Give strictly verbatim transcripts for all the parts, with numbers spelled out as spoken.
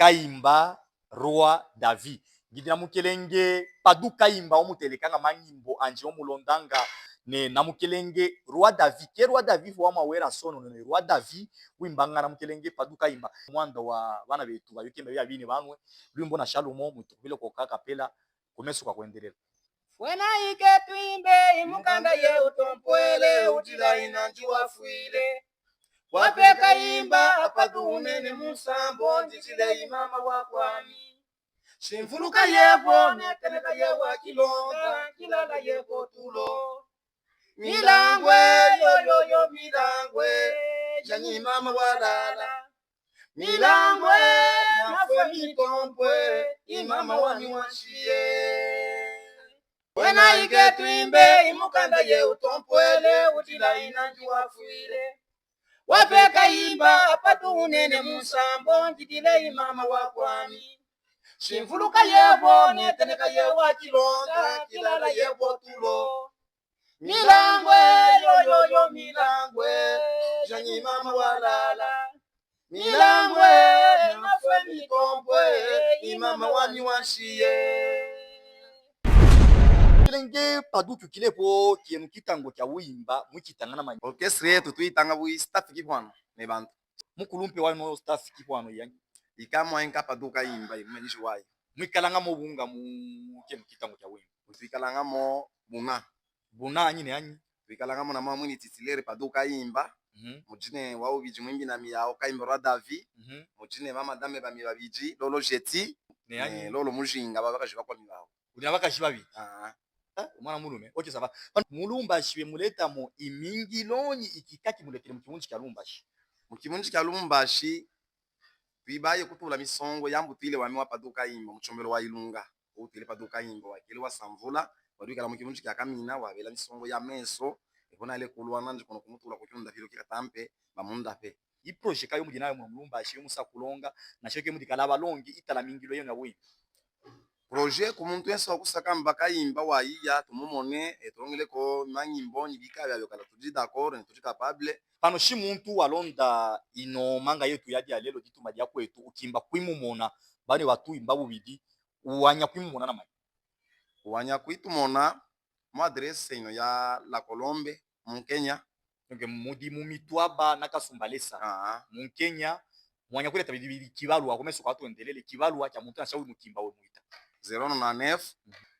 Kayimba, Roi David. Ngidi na mukelenge Padu Kayimba, wamutelekanga manyimbo andi wamulondanga, ne na mukelenge Roi David. Ke Roi David vo wamawela sono, ne Roi David wimbanga na mukelenge Padu Kayimba. Mwanda wa bana betu bayuki mbe bia bine banwe, lwimbo na shalumo, mutukubile ko ka kapela, kumeso kwa kwendelela. Fwena ike twimbe i mukanda ye utompwele, udila i nandi wafwile. Wafweka imba a Padu unene mu nsambu, ndidile i mama wa kwami. Simvuluka ye vo, neteneka ye wa kilonga, kilala ye vo tulo. Milangwe, yo, yo, yo, milangwe, zani mama walala. Milangwe, nafwe mitompwe, i mama wami wansiye. Fwena ike twimbe i mukanda ye utompwele, udila i nandi wafwile. Wafweka imba a Padu unene mu nsambu, ndidile i mama wa kwami. Simvuluka ye vo, neteneka ye wa kilonga, kilala ye vo tulo. Milangwe, yo, yo, yo, milangwe, zani mama walala. Milangwe, nafwe mitompwe, i mama wami wansiye. Mukelenge Padu, tukile vo kieno kitangu kia wimba, mwikitanga na manyi? Orchestre yetu tuyitanga vo i staff kipvwano ne bantu. Mukulumpe wa ino staff kipvwano i yanyi? Ika mwa enka Padu Kayimba, i mumenizi wayi. Mwikalanga mo bunga mu kieno kitangu kia wimba? Twikalanga mo buna. Buna anyi ne anyi? Twikalanga mo na mama mwini titulaire Padu Kayimba. Mhm. Mudi ne wa wubidi mwimbi na mi yawu, Kayimba Roi David. Mhm. Mudi ne mama dame bami babidi, Lolo Jeti. Ne anyi? Ne Lolo Mujinga, ba bakazi ba kwami bawu. Udi na bakazi babidi? Ah. Eh, mwana mulume. Ok, ça va. Mu Lumbashi we muleta mo i mingilonyi, i kika kimuletele mu kiwunzi kia Lumbashi? Mu kiwunzi kia Lumbashi, twibaye kutula misongo ya mbutwile wami wa Padu Kayimba, mutsombelo wa Ilunga. Utwile Padu Kayimba, wakele wasamvula, walwikala mu kiwunzi kia Kamina, wabela misongo ya meso, e kuna ale kulwana ndi kono kumutula ku kiunda filo kika tampe, bamunda pe. I projet ka yo mudi nayo mu Lumbashi, yo musa kulonga, na sho ke mudi kala balongi, itala mingilo yenu ya wimba? Projet ku muntu yensi wa kusaka mba Kayimba wayiya, tumumone, e tulongele ko manyimbo ni bika bia bia kala tudi d'accord, ni tudi capable. Pano si muntu walonda ino manga yetu ya dia lelo, ditumba dia kwetu, ukimba kwimumona, bane batu imba bubidi, uwanya kwimumona na manyi? Uwanya kwitumona, mu adresse ino ya La Colombe, mu Kenya. Donc, mudi mu Mitwaba na Kasumbalesa. Ah. Mu Kenya, mwanya kuleta bidi bidi kibaluwa, kumeso kwa twendelele, kibaluwa kia muntu na shawi mukimba we mwita. Zéro nonante-neuf,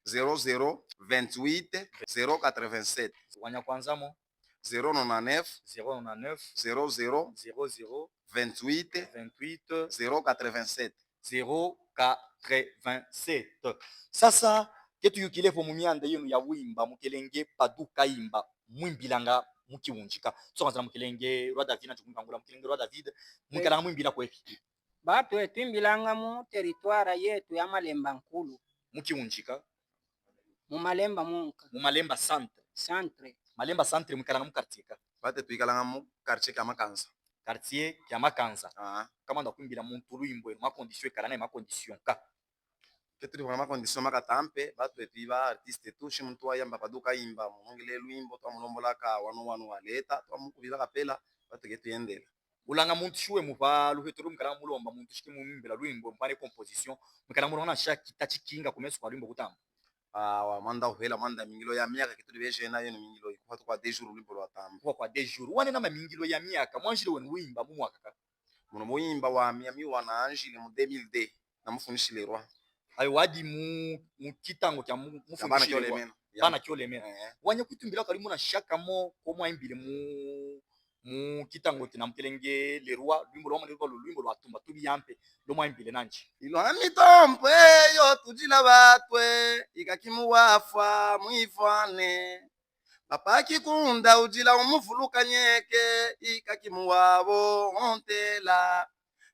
zéro zéro, vingt-huit, zéro quatre-vingt-sept. Wanya kwanza mo? Zéro nonante-neuf, zéro nonante-neuf, zéro zéro, zéro zéro, vingt-huit, vingt-huit, zéro quatre-vingt-sept. Zéro quatre-vingt-sept. Sasa, ke tuyukile vo mu mianda yenu ya wimba, mukelenge Padu Kayimba, mwimbilanga mu kiwunzi ka? Songa nzila mukelenge Roi David na tukumbangula, mukelenge Roi David, mwikalanga mwimbila kwe? Batu e twimbilanga mu territoire yetu ya Malemba Nkulu. Mu kiwunzi ka? Mu Malemba monka. Mu Malemba centre. Centre. Malemba centre, mwikalanga mu quartier ka? Batu twikalanga mu quartier kia Makanza. Quartier kia Makanza. Ah. Ka mwanda kwimbila muntu lwimbo eno, ma condition ekala nayi, ma condition ka? Ke tudi vo na ma condition makatampe, batu e twiba artiste tu, si muntu wayamba Padu Kayimba, mulongele lwimbo, twamulombola ka wanu wanu waleta, twamukubila kapela, batu ke tuyendela. Ulanga muntu si we muva luheto lu mwikalanga mulomba, muntu si ke mumwimbila lwimbo, mupane composition, mwikalanga mulonga na sia kita tikinga kumeso kwa lwimbo kutamba? Ah, wa mwanda uhela, mwanda mingilo ya miaka ke tudi bejena yenu mingilo, kuva tu kwa deux jours lwimbo lwatamba. Kuva kwa deux jours. Wanena ma mingilo ya miaka, mwanzile wenu wimba mu mwaka ka? Muno mu wimba wami, ami wana anzile mu deux mille deux, na mufunisile roi. Ayo wadi mu, mu kitango kia mu, mufunisile roi. Bana kiolemena. Ya. Bana kiolemena. Eh. Wanya kwitumbila kadi muna siaka mo, ko mwayimbile mu mu kitango kina mukelenge Leroy, lwimbo lwa mane lwa lwimbo lwa tumba tubi yampe, lo mwayimbile nandi. Ilwa mitompwe yo tudila batwe, ika kimu wafwa mwifwane. Papa Kikunda udila umuvuluka nyeke, ika kimu wabo ontela.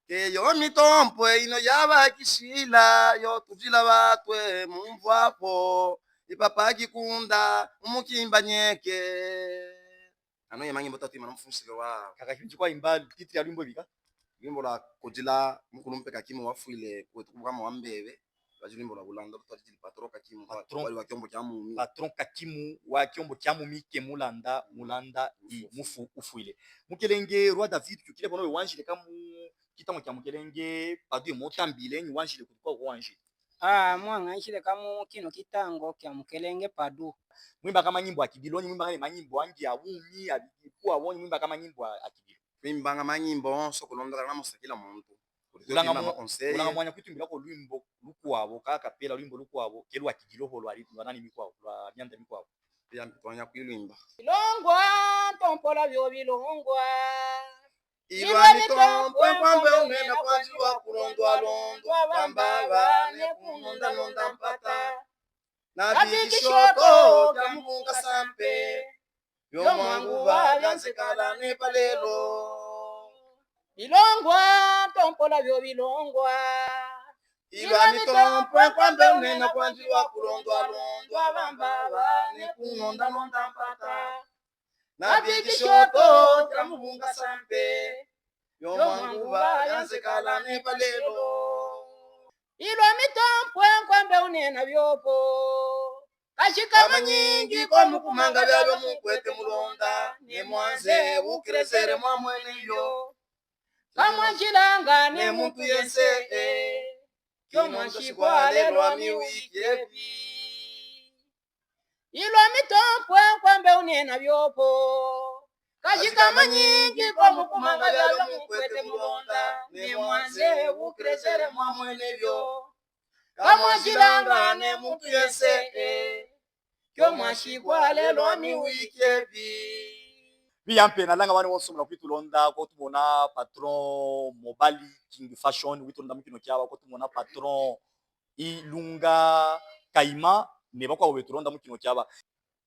Ke yo mitompwe ino yabakisila, yo tudila batwe mumvwapo. I Papa Kikunda umukimba nyeke. Ano ye manyimbo tatu imana mufunisile wa. Kaka kinji kwa imba titre ya lwimbo bika? Lwimbo lwa kodila mukulumpe Kakimu wafwile kwetu kubwa mwa mbebe. Lwadi lwimbo lwa bulanda, lutadi dili patron Kakimu, patron, wali wa kiombo kia mumi. Patron Kakimu wa kiombo kia mumi ke mulanda, mulanda i mufu ufwile. Mukelenge Roi David, tukile bono we wanzile ka mu kitango kia mukelenge Padu, ye mo tambile nyi wanzile kutu kwa wanzile? Ah, mwa nganzile ka mu kinu kitango kia mukelenge Padu. Mwimbanga manyimbo a kidilu nyi mwimbanga manyimbo andi a wumi, a bikuwa wonyi, mwimbanga manyimbo a, a kidilu? Twimbanga manyimbo onso kulondokana na musakila muntu. Ulanga mo-, conseil. Ulanga mwanya kwitumbila ko lwimbo lukwawu, ka a capella lwimbo lukwawu, ke lwa kidilu ho lwa li-, lwa nani mikwawu, lwa mianda mikwawu. Ya mpe twanya kwilwimba. Bilongwa, ntompola bio bilongwa. Ilwa mitompo nkwambe unena kwandi wa kulondwa londwa, bamba bane kunonda nonda mpata. Na bikishoto kia mubunga sampe. Bio mwanguba bia nzekala ne palelo. Bilongwa, ntompola bio bilongwa. Ilwa mitompo nkwambe unena kwandi wa kulondwa londwa, bamba bane kunonda nonda mpata. Na bikishoto kia mubunga sampe. Bio mwanguba bia nzekala ne palelo. Ilwa mitompo nkwambe unena bio po. Kashi ka manyingi ko mukumanga biabio mukwete mulonda, ne mwanze ukrezere mwamwene bio. Ka mwanzilanga ne muntu yense, eh. Kio mwanshikwa lelo ami wiki ebi. Ilwa mitompo nkwambe unena bio po. Kashi ka manyingi ko mukumanga biabio mukwete mulonda, ne mwanze ukrezere mwamwene bio. Ka mwanzilanga ne muntu yense, eh. Kio mwanshikwa lelo ami wiki ebi. Bia mpe nalanga bana bonso muna kwitulonda, ko tumona patron Mobali King Fashion, witulonda mu kino kiaba, ko tumona patron Ilunga Kaima, ne bakwawu betulonda mu kino kiaba.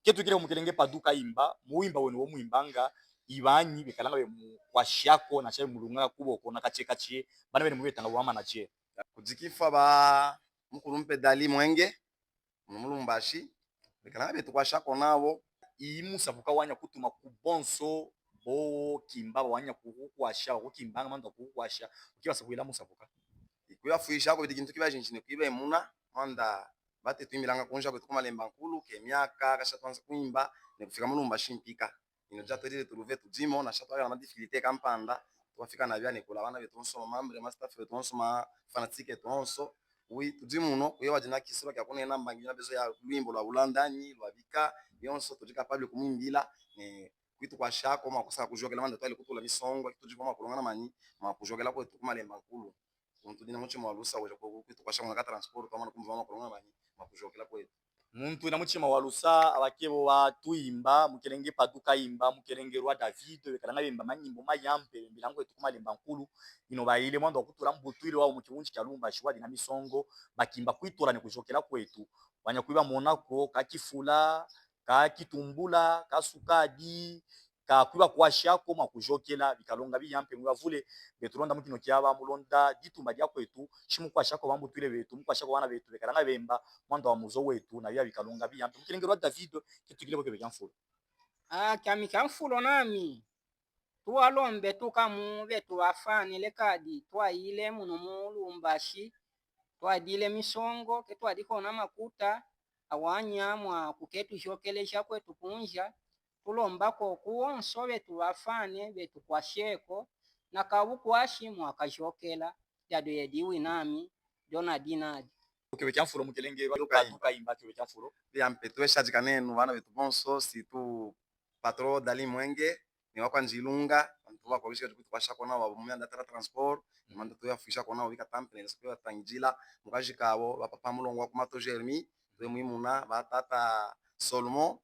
Ke twikile ku mukelenge Padu Kayimba, mu wimba wenu wo mwimbanga, i banyi bekalanga bemukwashako, na tia bemulungaka kuboko, na katie katie, bana bene mubetanga bwama na tie. Kudikifwa ba mukulumpe Dali Mwenge, munu mu Lumbashi, bekalanga betukwashako nabo. I musabuka wanya kutuma ku bonso bo kimba, wanya kukukwasha, bakukimbanga manda kukukwasha, ukibasa kwila musabuka. Ikuyafwisha ko bidi kintu kiba jinji ne kuiba imuna, manda bate twimbilanga kunja kwetu ku Malemba Nkulu, ke miaka kasha twanza kwimba, ne kufika mu Lumbashi mpika. Ino dia twelele tuluve tudimo, na sha twabia na difficulté kampanda, twafika na bia ne kula bana betu bonso, ma membre, ma staff betu bonso, ma fanatique betu bonso. Oui, tudi muno, kuye wadina kisilwa kia kunena mbangi na besoin ya lwimbo lwa bulandanyi, lwa bika, bionso tudi capable kumwimbila, ne kwitukwashako, mwa kusa kujokela manda twali kutula misongo, tudi kwa mwa kulongana manyi, mwa kujokela kwetu ku Malemba Nkulu. Kuntu dina mutima wa lusa weja ku-, kwitukwasha muna ka transport, twamana kumva mwa kulongana manyi, mwa kujokela kwetu. Muntu wina mutima wa lusa, abakebo ba Twimba, mukelenge Padu Kayimba, mukelenge Roi David, bekalanga bemba manyimbo maya mpe, bembilanga kwetu ku Malemba Nkulu, ino bayile mwanda wa kutula mbutwile wawu mu kiwunji kia Lumbashi wadina misongo, bakimba kwitula ne kujokela kwetu. Wanya kuiba mona ko, ka kifula, ka kitumbula, ka sukadi, ka kwibakwashako mwa kujokela, bikalonga biya mpe. Mwibavule, betu londa mu kino kiaba, mulonda ditumba dia kwetu, shi mukwashako bambutwile betu, mukwashako bana betu, bekalanga bemba mwanda wa muzo wetu, na biya bikalonga biya mpe. Mukelenge Roi David, ke tukile bo kebe kia mfulu. Ah, kiami kia mfulu nami. Tuwalombe tuka mu betu bafanile kadi, twayile muno mu Lumbashi, twadile misongo, ke twadi kona makuta, awanya mwa kuketujokeleja kwetu kunja, tulomba ko ku wonso betu bafane, betukwasheko, na ka bukwashi mwa kajokela, dia dio yedi winami, dio nadi nadi. Kebe kia mfulu mukelenge, Roi David Kayimba, kebe kia mfulu. Bia mpe tweshadika nenu, bana betu bonso, situ patron Dali Mwenge, ni wa kwa Nzilunga, bantu ba kwa bishika kwitukwashako na wa mu mianda tala transport, ni manda tuyafwishako na wa bika temple, ni siku ya tangijila, mukaji kabo, ba papa Mulongo wa ku Mato Jeremy, twe mwimuna, ba tata Solomon,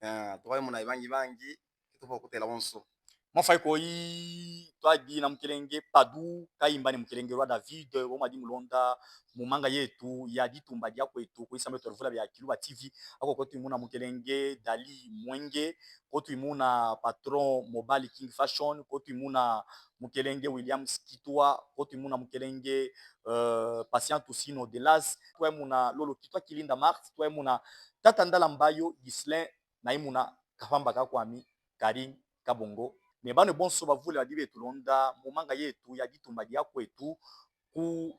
eh, twe mwimuna ibangi bangi, kitupo kutela bonso. Mwa fwa ko i twadi na mukelenge Padu Kayimba ni mukelenge Roi David, bo mwadi mulonda mu manga yetu ya ditumba dia kwetu, ku isambu etu ya luvula bia Kiluba T V, ako ko twimuna mukelenge Dali Mwenge, ko twimuna patron Mobali King Fashion, ko twimuna mukelenge Williams Kitwa, ko twimuna mukelenge, euh, Patient Tusino Delas, twamona Lolo Kitwa Kilinda Mart, twamona tata Ndala Mbayo Ghislain, na imuna Kafamba ka kwami, Karin Kabongo. Ne bana bonso bavule badi betu londa mu manga yetu ya ditumba dia kwetu ku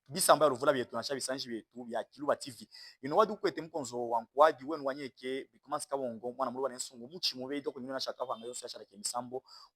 bisambu ya luvula bietu na tia bisanji bietu bia Kiluba T V. Ino wadi ukwete mukonzo wa nkwadi wenu wanyeke, Bikumansi Kabongo, mwana muluba ne nsungu, muti mubedi ko nyuna tia kavanga yonso ya tialake misambu,